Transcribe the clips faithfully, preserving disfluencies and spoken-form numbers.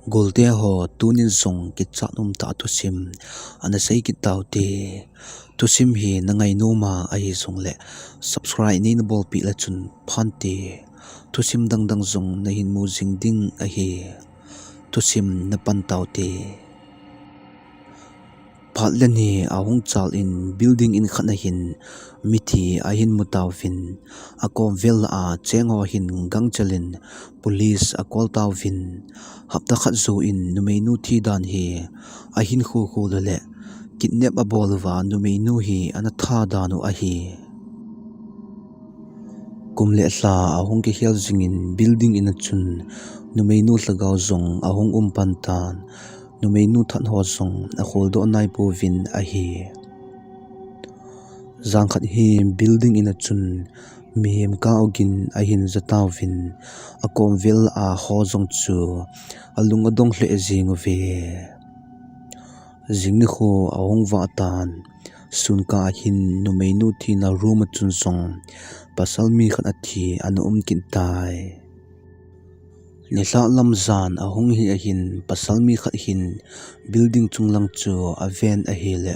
Golte ho, tunin jong kichat umtah thusim ana sei kit taute. Thusim hi na ngainom a ahi jongle subscribe neina bolpeh le chun phante. Thusim dangdang jong nahin mu jing ding ahi. Thusim na pan taute. Phat le ni ahung chal in building in khat a hin mithi ahin mu tauvin, akom vel a cheng ho hin gangchel in police a call tauvin, hapta khat jouvin numeinu thi dan hi ahin khukhu le le, kidnap abol uva numeinu hi ana tha dan u ahi. Kum le lha ahung kikhel jingin building in a chun numeinu lhagao jong ahung um pan tan, numeinu that ho jong akholdoh naipouvin ahi. Jan khat hi building in a chun mihem kah ogin ahin ja tauvin, akom vel a ho jong chu alung adong lheh jeng uve. Jing nikho ahung vah tan, sun kah a hin numeinu thina room a chun jong pasal mi khat athi ana um kit tai. Nilhah lam jan ahung hi ahin pasal mi khat hin building chunglang chu aven ahile,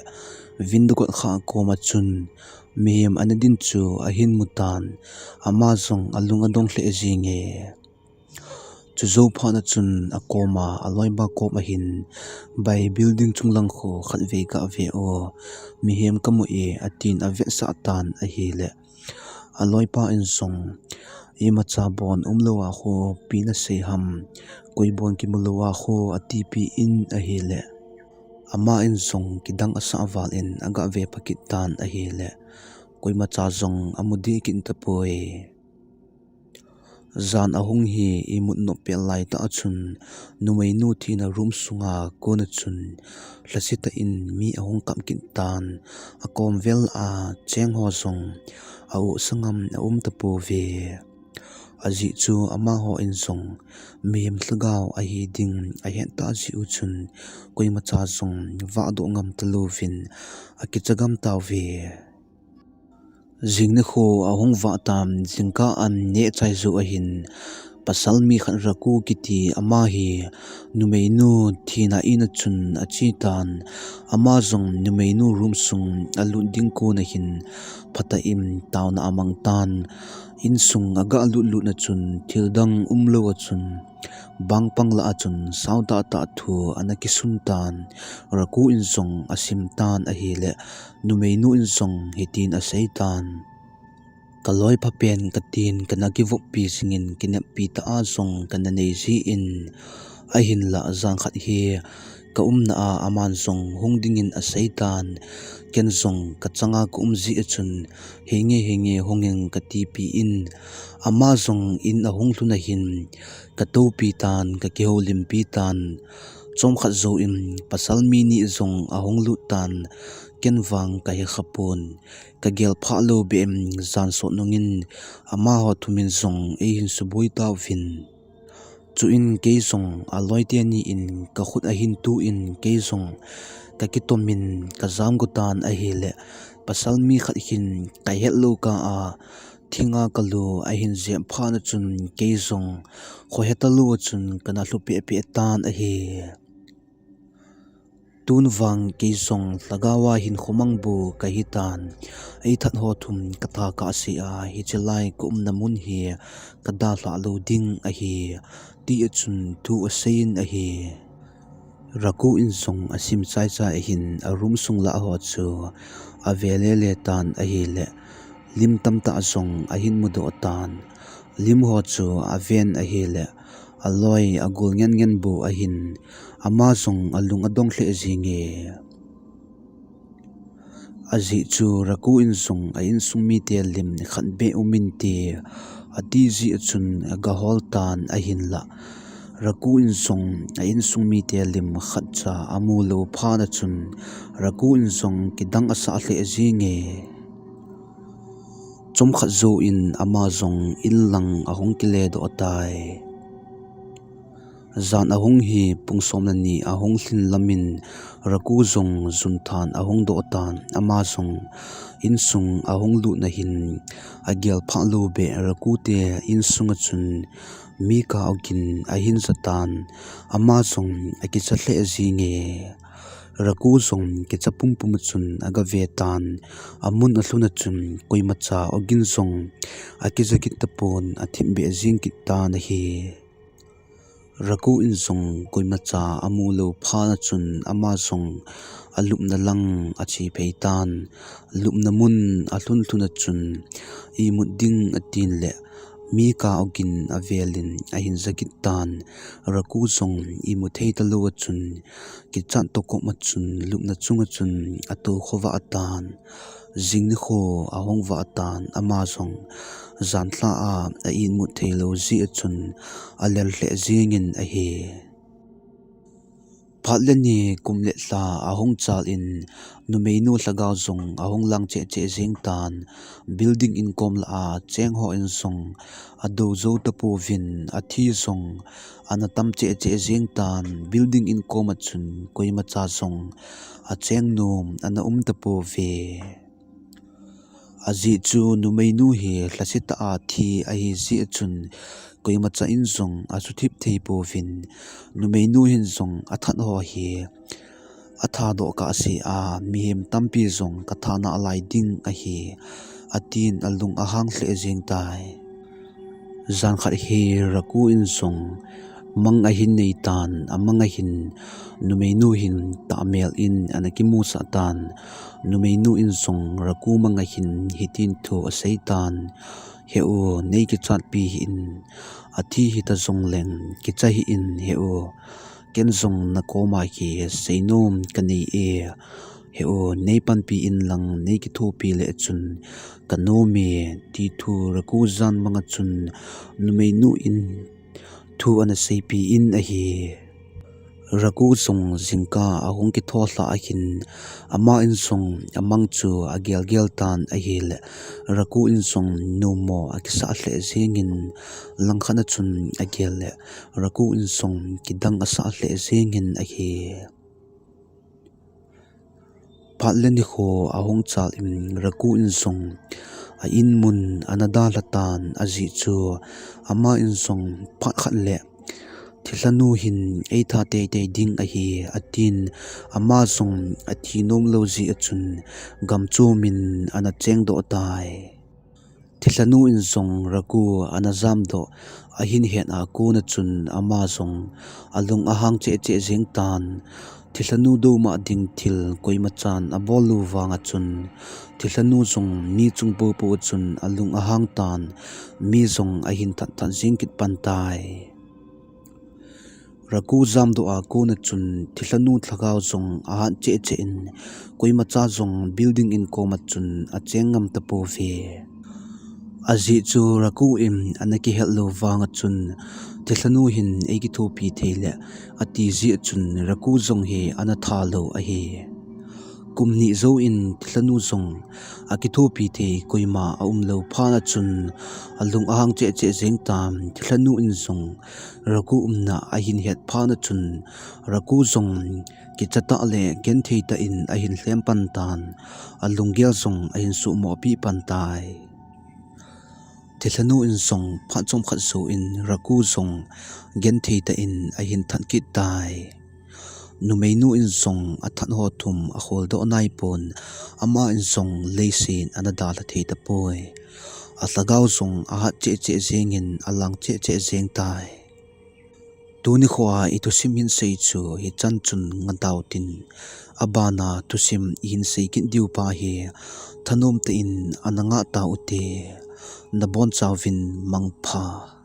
window kot khat a kom a chun mihem ana din chu ahin mu tan, ama jong alung adong lheh jenge. Chujou phat a chun akoma aloipa kom a hin, bai, building chunglang khu khatvei gah ve o, mihem kamu e, atin avetsah tan ahile, aloipa in jong, imacha bon umlou a khu ipi nasei ham, koi bon kimu lou a khu atipeh in ahile, ama in jong kidang asah val in agah ve pha kit tan ahile, koimacha jong amu deh kit tapoi. Jan ahung hi imut nop pet laitah a chun, numeinu thina room sunga kon a chun lhasetah in mi ahung kap kit tan, akom vel a cheng ho jong a-oh sangam aum tapouve. Ajeh chu amaho in jong mihem lhagao ahi ding ahet tah jeh u chun, koimacha jong vahdoh ngam talouvin akicha gam tauve. Jing nikho ahung vah tan, jingkah an neh chai jou ahin, pasal mi khat Raku kiti ama hi numeinu thina in a chun ache tan, ama jong numeinu room sung alut ding kon a hin phatah in taona amang tan, insung agah lut lut na chun thildang umlou a chun, bangpang lah a chun sao tahtah thu ana kisun tan, Raku in jong asim tan ahile, numeinu in jong hitin asei tan. Kaloi phapen katin kana kivoppi jingin kineppi tah a jong kana nei jin, ahinlah jan khat hi kaumna a aman jong hung dingin asei tan, ken jong kachanga kaum jeh a chun, henge henge hungin katipeh in, ama jong in ahung lhun ahin, katoupi tan, kakihoulimpi tan. Chomkhat jouvin pasal mi ni jong ahung lut tan, ken vang kahe khapon, kagel phah lou beh in jan sot nungin amaho thumin jong eihin suboi tauvin. Chuin kei jong aloite ni in kakhut ahin tun kei jong kakitomin kajam go tan ahile, pasal mi khat hin kahet lou kah a thinga kalu ahin jep phat na chun kei jong khohe talou a chun kana lhu pehpeh tan ahi. Tun vang kei jong lhagao a hinkho mang bu kahi tan, eithat ho thum katha kahsea hiche lai kaumna mun hi kadalhah lou ding ahi, ti a chun thu aseiyin ahi. Raku in jong asim chaichai ahin aroom sung lah ho chu ave lele tan ahile, lim tamtah jong ahin mudoh tan, lim ho chu aven ahile, aloi agol ngen ngen bu ahin, ama jong alung adong lheh jinge. Ajeh chu Raku in jong a insung mite lim khat beh um inte, ati jeh a chun agahol tan ahinlah, Raku in jong a insung mite lim khatcha amu lou phat na chun, Raku in jong kidang asah lheh jinge. Chomkhat jouvin ama jong inlang ahung kiledoh tai. Jan ahung hi pung som le ni ahung lhin lamin Raku jong junthan ahung doh tan, ama jong insung ahung lutna hin agel phah lou beh Raku te insung a chun mi ka ogin ahin ja tan, ama jong akicha lheh jing e. Raku jong kicha pumpum a chun aga ve tan, amun alhun a chun koimacha ogin jong akija kit tapon, athip beh jing kit tan ahi. Raku in jong koimacha amu lou phat a chun ama jong alupna lang ache phei tan, lupna mun alhun lhun a chun imut ding atin le mi ka ogin avelin ahin ja kit tan, Raku jong imu thei talou a chun kichat toh koma chun lupna chunga chun atou khovah tan. Jing nikho ahung vah tan, ama jong janlha a a-imut thei lou jeh a chun alel lheh jingin ahi. Phat le ni kum le lha ahung chal in numeinu lhagao jong ahung lang cheh cheh jing tan, building in kom lah a cheng ho in jong adou jou tapouvin, athi jong ana tam cheh cheh jing tan, building in kom a chun koimacha jong acheng nom ana um tapouve. Ajeh chu numeinu hi lhasetah a thi ahi jeh a chun koimacha in jong asuthip thei pouvin, numeinu hin jong athat ho hi athadoh kahsea mihem tampi jong katha nalai ding ahi, atin alung ahang lheh jeng tai. Jan khat hi Raku in jong mang ahin nei tan, amang a hin numeinu hin tahmel in ana kimusah tan, numeinu in jong Raku mang a hin hitin thu asei tan, He u, nei kichatpi hih in, athi hita jongleng kicha hih in, he u, ken jong nakoma hi seinom kanei e, he u, nei panpi inlang nei kithopi le chun kanom e, ti thu Raku jan mang a chun numeinu in thu ana seipi in ahi. Raku jong jingkah ahung kitho lhah a hin, ama in jong amang chu agel gel tan ahile, Raku in jong numo akisah lheh jengin, langkhat a chun agel le, Raku in jong kidang asah lheh jengin ahi. Phat le nikho ahung chal in Raku in jong a-in mun ana dalha tan, ajeh chu ama in jong phat khat le thilhanu hin eitha teitei ding ahi, atin, ama jong athi nom lou jeh a chun gamchom in ana chengdoh tai. Thilhanu in jong Raku ana jamdoh ahin het a kon a chun ama jong alung ahang cheh cheh jeng tan. Thilhanu douma ding thil koimachan abol lou vang a chun thilhanu jong mi chung popo a chun alung ahang tan, mi jong ahin that that jeng kit pan tai. Raku jamdoh a kon a chun thilhanu lhagao jong ahat cheh cheh in, koimacha jong building in kom a chun acheng ngam tapouve. Ajeh chu Raku in ana kihel lou vang a chun, thilhanu hin eikithopi thei le, ati jeh a chun Raku jong hi ana tha lou ahi. Kum ni jou in thilhanu jong akithopi thei koima aum lou phat a chun alung ahang cheh cheh jeng tan, thilhanu in jong Raku umna ahin het phat a chun Raku jong kicha tah le genthei tah in ahin lhem pan tan, alunggel jong ahin suhmoh pi pan tai. Thilhanu in jong phat chomkhat jou in Raku jong genthei tah in ahin that kit tai. Numeinu in jong athat ho thum akholdoh naipon, ama in jong leiset ana dalha thei tapoi. Alhagao jong ahat cheh cheh jengin alang cheh cheh jeng tai. Tuni khoa ithusim hinsei chu hichan chun ngatau tin, abana thusim ihinsei kit diu pa hi thanom tah in ana ngah tauvin te, nabonchauvin mangpha.